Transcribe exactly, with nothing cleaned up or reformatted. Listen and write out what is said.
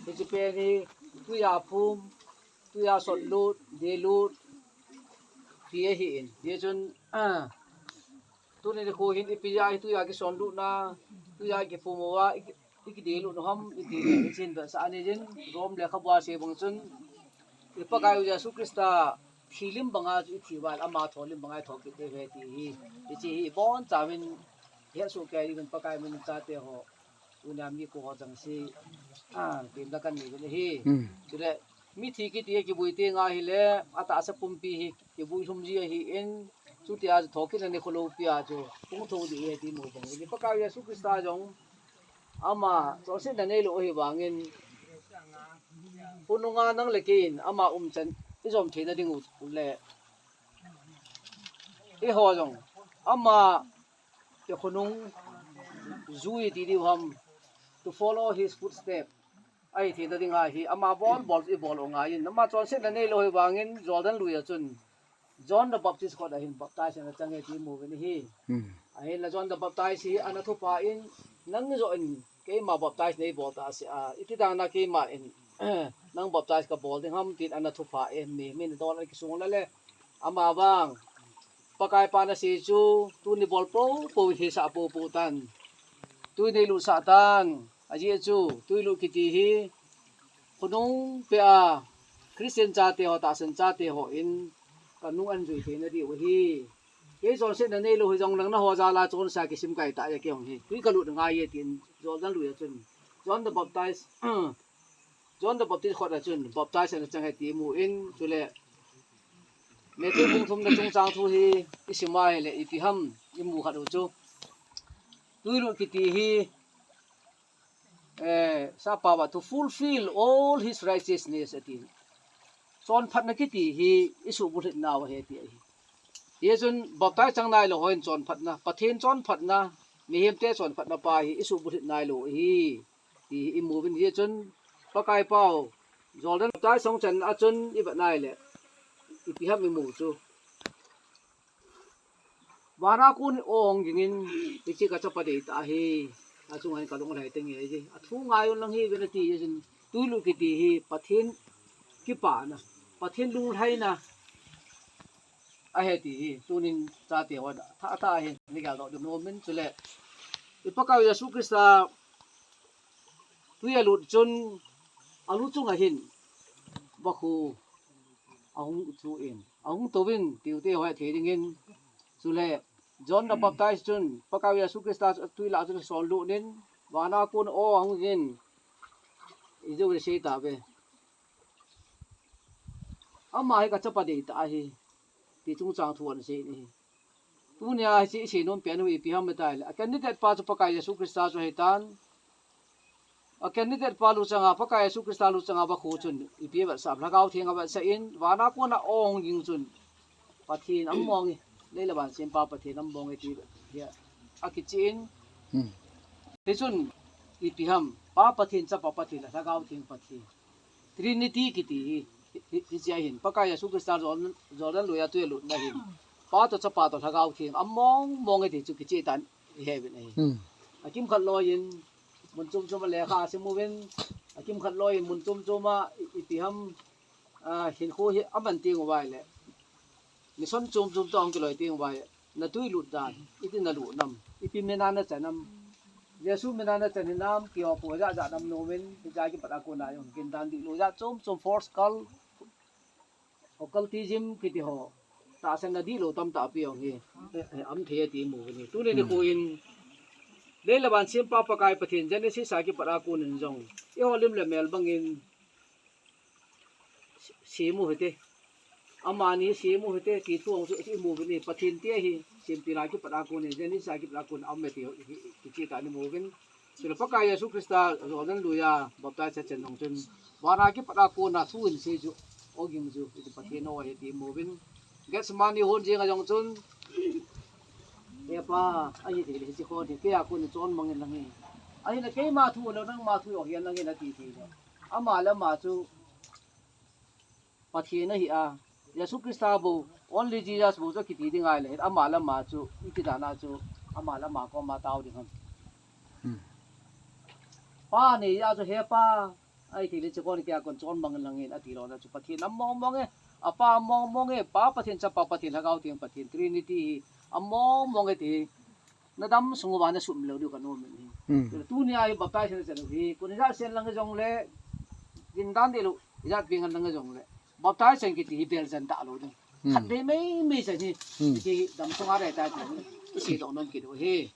Hiche pen hi, tuiya phum, tuiya sotlut, delut, ti ahin. Hichun, ah, tuni nikho hin ipi a hi tuiya kisonlutna, tuiya kiphum uva, i, ikidelut u ham, iti, ichin vetsah ni jin, Rom lekhabua sei bang chun, i Pakaiyu Jesu Christa, thi lim banga chu ithi uva, ama tho lim banga itho kit diu ahi ti hi, hiche hi ibonchauvin, ihet soh kei dingin Pakai min chate ho, tunia mi ko ho chang si, ah, temna kanei uvin ahi. Hmm. Chule, mithi kiti hi kibui teng ahile, atahsa pumpi hi, kibui lhum ji ahin, chutia chu thokitna nikho loupi a chu, hung tho ding ahi ti mu bang. Pakaiyu Jesu Christa jong, ama, chonsetna neilou ahi vangin, khonunga nang le kei in, ama umchan, ijom theina ding u le, eiho jong, ama, Te khonung jui ti diu ham, to follow his footstep. Ahi theina dinga hi, ama bol bol, ibol u angaiyin. Ama chonsetna neilou ahi vangin, Jordan lui a chun, John the Baptist khut a hin baptize ana chang e ti mu uvin ahi. Hmm. Ahinla John the Baptist hi ana thupha in, nang joh in, keima baptize neibol tah se a, iti dan a keima in, nang baptize kabol ding ham tin ana thupha e, mi, min dol a kisung la le. Ama vang, Pakai pa nasei chu, tuni bol popo, thei sah popo tan. Tui neilut sah tan, ajeh chu, tuilut kiti hi, khonung peh a, Christian chate ho, tahsan chate ho in, kanung anjui theina diu ahi. Kei chonsetna neilou hijong nang naho jal a chonse a kisim kai tah e kei jong hi. Tui kalut angai e tin, Jordan lui a chun. John the Baptist, John the Baptist khut a chun baptize ana chang e ti imu in, chule Matthew bung thumna chungchang thu hi isim a ahile ipi ham imu khat u chu. Tuilut kiti hi, eh, sap a va to fulfill all his righteousness ati. Chonphatna kiti hi isuhbulhit nau ahi ti ahi. Hichun baptize chang nailou hon chonphatna, Pathen chonphatna, mihemte chonphatna pa hi isuhbulhit nailou ahi. Ti imu uvin hichun Pakai pau, Jordan baptize hung chan a chun ivet nai le, ipi ham imu chu. Vana kon o hung ging in, hiche kachapa deitah hi, achunga hin kalung alhai teng e, athu ngai un lang hi ven ati, hichun tuilut kiti hi, Pathen kipana, Pathen lunglhaina, ahi ti hi, tunin chate ho, tha, tha hi, ni gal doh ding nom in, chule, i Pakaiyu Jesu Christa, Tui alut chun, alut chunga hin, vakhu ahung chu in, ahung tou in, tiute ho thei dingin, chule, John the Baptist chun, Pakai Jesu Christa tui lah chun sonlut in, vana kon o ahung in, ijou le sei tave. Ama hi kachapa deitah ahi, ti chungchang thu ana sei in ahi. Tunia hiche isei nom pen u ipi ham itile, a candidate pa chu Pakai Jesu Christa chu ahitan. A candidate pa lut changa, Pakai Jesu Christa lut changa vakhu chun ipi avetsah, Lhagao Theng avetsah in, vana kona o hung ging chun Pathen ammong e, lei le van sempa Pathen ammong e ti hi akichen. Hmm. Hichun ipi ham, Pa Pathen, Chapa Pathen, Lhagao Theng Pathen. Trinity kiti hi, hi, hi, hiche ahin, Pakai Jesu Christa Jordan, Jordan lui a tui alutna hin, Pa toh Chapa toh Lhagao Theng ammong mong e ti chu kicheh tan ihe uvin ahi. Hmm. Akimkhat loi in, mun chom chom a lekha asim uvin, akimkhat loi in, mun chom chom a, i, ipi ham, a, hinkho hi aman teng uva ahile, mission chom chom toh ahung kiloi teng uva ahile, natui lut dan, iti nalut nam, ipi mina nachan nam, Jesu mina nachan hinam, kiho po jat jat nam nom in, hiche a kipat a kona jong, kin dan dihlou jat chom chom, force cult, occultism kiti ho, tahsanna dihlou tamtah pi jong hi, eh, eh, um thei e ti imu uvin ahi. Tuni nikho in, lei le van sempa Pakai Pathen Genesis a kipat a kon in jong, eiho lim le mel bangin, se, sem u hite. Amani sem u hite, ti thu jong chu imu uvin ahi, Pathen te ahi, semtil a kipat a kon in, Genesis a kipat a kon in, um e ti hi, hi, kicheh tan imu uvin. Chule Pakai Jesu Christa Jordan lui a baptize achan jong chun, vana kipat a kona thu in sei chu, o ging chu, hichu Pathen o ahi ti imu uvin. Gethsemane hon jeng a jong chun, He Pa, ahi thei le hiche khon hi, kei a kon in chon mang in lang hi. Ahinla keima thu lou, nangma thu jong hihen lang in ati thei le. Ama le ama chu, Pathen ahi a, Jesu Christa bou, only Jesus bou chu kiti ding ahile, ama le ama chu, iti dan a chu, ama le ama koma tao ding ham. Hmm. Pa nei a chu, He Pa, Ai ti le chu kon kia kon chon bang lang in ati lo na chu Pathen among mong e, apa among mong e, Pa Pathen, Chapa Pathen, Lhagao Theng Pathen, Trinity hi among mong e ti. Na dam sung uva na sum lo diu ka nom e. Hmm. Tuni a hi baptize na chan hi, kon ijat sen lang jong le, din dan de lo, ijat bing lang jong le, baptize chan kiti hi bel jan da lo ding. Hmm. Khat dei mei mei chan hi, hmm, ti dam sung a re ta ti, isi dong non ki do hi.